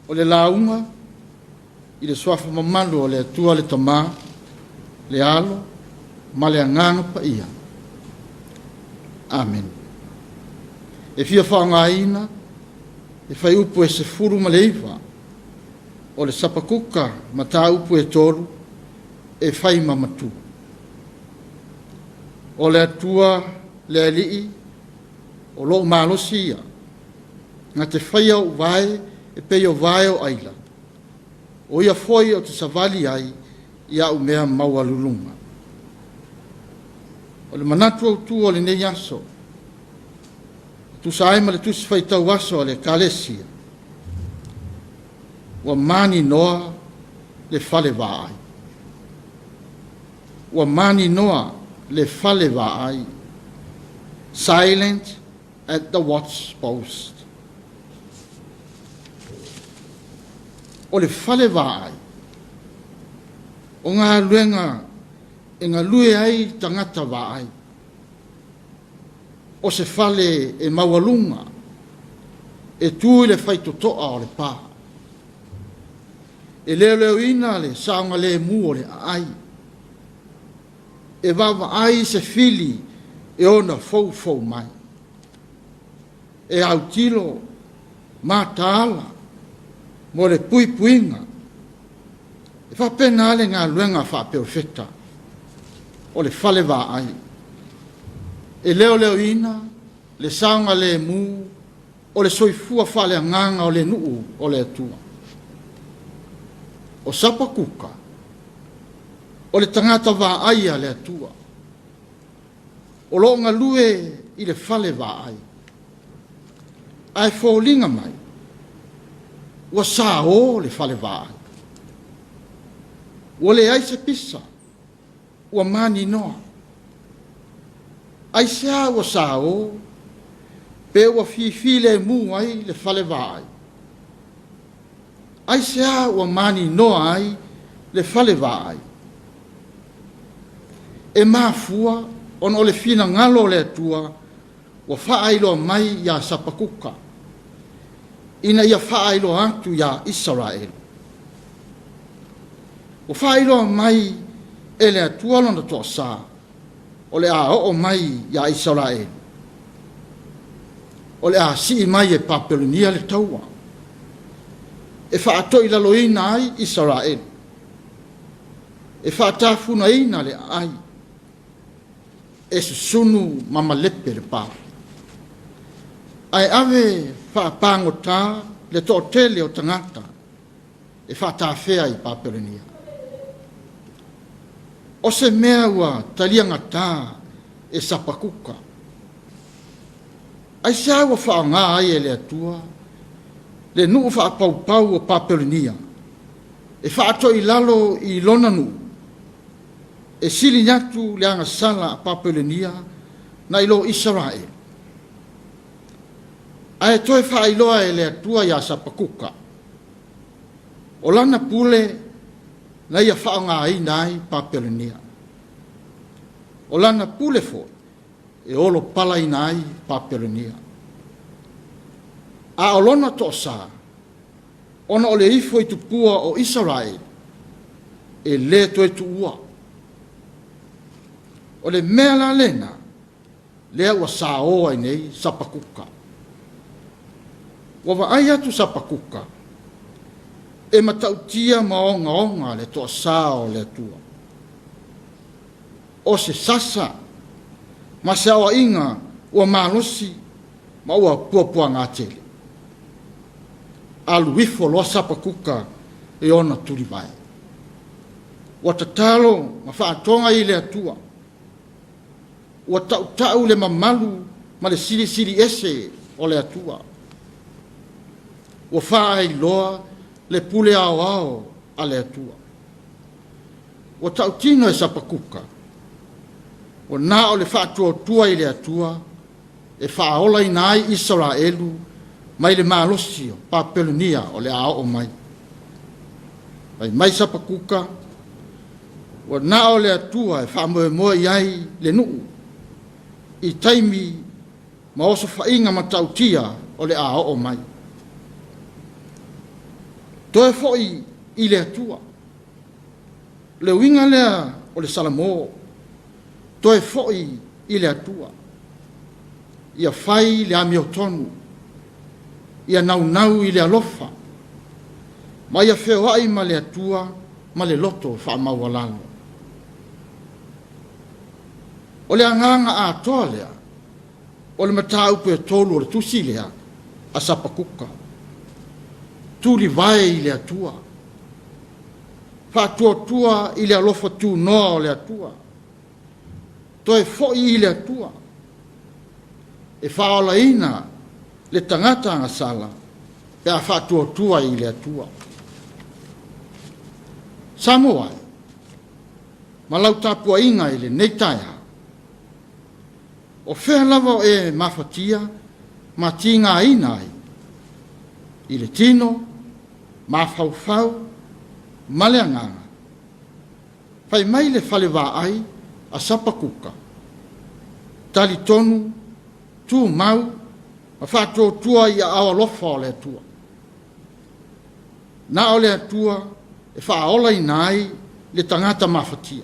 O le lauga i le suafa mamalu o le Atua le Tama, le Alo ma le Agaga Paia. Amene. E fia faaaogaina le fuaiupu e 19 o le Sapakuka mataupu e 3 e fai ma matua. O le Atua le Alii o lou malosi ia, na te faia ou vae e pei o vae o aila, o ia foi ou te savali ai i au mea maualuluga. O le manatu autu o lenei aso, e tusa ai ma le tusi faitau aso a le Ekalesia, ua maninoa le fale vaai. Ua maninoa le fale vaai. Silent at the watch post. O le fale vaai, o galuega e galue ai tagata vaai. O se fale e maualuga, e tu i le faitotoa o le pa. E leoleoina le saogalemu o le aai. E vaavaai se fili e ona foufou mai. E autilo mataala mo le puipuiga. E faapena le galuega faaperofeta o le fale vaai. E leoleoina le saogalemu o le soifua faaleagaga o le nuu o le Atua. O Sapakuka, o le tagata vaai a le Atua, o lo o galue i le fale vaai, ae foliga mai ua sao le fale vaai. Ua leai se pisa, ua maninoa. Aisea ua sao pe ua fifilemu ai le fale vaai? Aisea ua maninoa ai le fale vaai? E mafua ona o le finagalo o le Atua ua faailoa mai iā Sapakuka, ina ia faailoa atu iā Isaraelu. Ua faailoa mai e le Atua lona toasa, o le a oo mai iā Isaraelu, o le a sii mai e Papelonia le taua, e faatoilaloina ai Isaraelu, e faatafunaina le aai, e susunu ma malepe le pa. Ae ave faapagota le toatele o tagata e faatafea i Papelonia. O se mea ua taliagata e Sapakuka. Aisea ua faaaoga ai e le Atua le nuu faapaupau o Papelonia e faatoilalo i lona nuu, e sili atu le agasala a Papelonia nai lo Isaraelu. Ae toe faailoa e le Atua iā Sapakuka, o lana pule na ia faaaogaina ai Papelonia. O lana pule foi e olopalaina ai Papelonia. A o lona toasa, ona o le ifo i tupua o Isaraelu, e le toe tuua. O le mea la lena, lea ua sao ai nei Sapakuka. Ua vaai atu Sapakuka, e matautia ma ogaoga le toasa o le Atua. O se sasa ma se aoaiga ua malosi ma ua puapuaga tele. Alu ifo loa Sapakuka e ona tulivae. Ua tatalo ma faatoga i le Atua. Ua tautau le mamalu ma le silisili ese o le Atua. Ua faailoa le pule aoao a le Atua. Ua tautino e Sapakuka, ua na o le faatuatua i le Atua e faaolaina ai Isaraelu mai le malosi o Papelonia o le a oo mai. Fai mai Sapakuka, ua na o le Atua e faamoemoe i ai le nuu i taimi ma osofaiga matautia o le a oo mai. Toe foi i le Atua. Le uiga lea o le Salamo, toe foi i le Atua. Ia fai le amiotonu, ia naunau i le alofa, ma ia feoai ma le Atua ma le loto faamaualalo. O le agaga atoa lea o le mataupu e tolu o le tusi lea a Sapakuka. Tulivae i le Atua, faatuatua i le alofa tunoa o le Atua, toe foi i le Atua, e faaolaina le tagata agasala pe a faatuatua i le Atua. Samoa e, ma lau tapuaiga i lenei taeao, o fea lava o e mafatia ma tigaina ai, i le tino, mafaufau ma le agaga, fai mai le falevaai a Sapakuka, talitonu, tumau ma faatuatua i aao alofa o le Atua. Na o le Atua e faaolaina ai le tagata mafatia.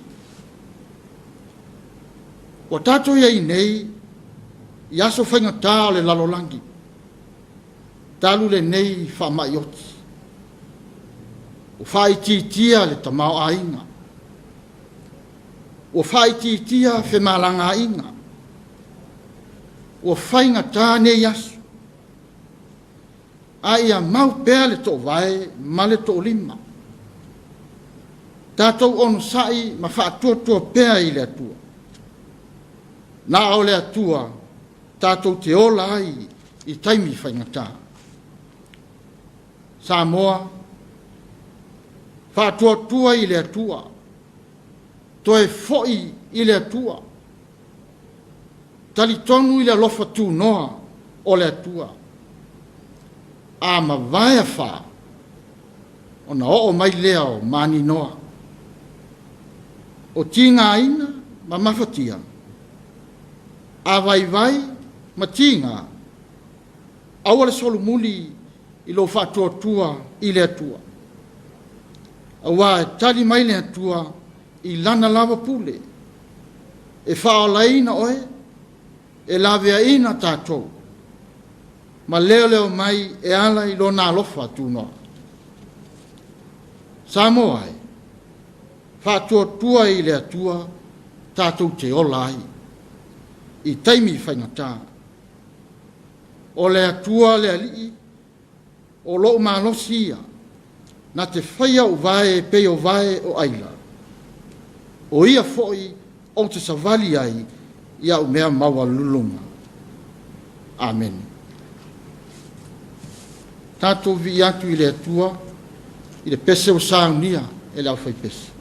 Ua tatou i ai nei i aso faigata o le lalolagi, talu lenei faamai oti. Ua faaitiitia le tamaoaiga. Ua faaitiitia femalagaaiga. Ua faigata nei aso. A ia mau pea le toovae ma le toolima. Tatou onosai ma faatuatua pea i le Atua. Na o le Atua tatou te ola ai i taimi faigata. Samoa, faatuatua i le Atua, toe foi i le Atua, talitonu i le alofa tunoa o le Atua. A mavae afa, ona oo mai lea o maninoa. O tigaina ma mafatia, a vaivai ma tiga, aua le solomuli i lou faatuatua i le Atua, aua e tali mai le Atua i lana lava pule, e faaolaina oe, e laveaiina tatou, ma leoleo mai e ala i lona alofa tunoa. Samoa e, faatuatua i le Atua tatou te ola ai i taimi faigata. O le Atua le Alii, o lou malosi ia, na te faia ou vae e pei o vae o aila. O ia foi ou te savali ai i au mea maualuluga. Amene. Tatou vivii atu i le Atua i le pese ua saunia e le aufaipese.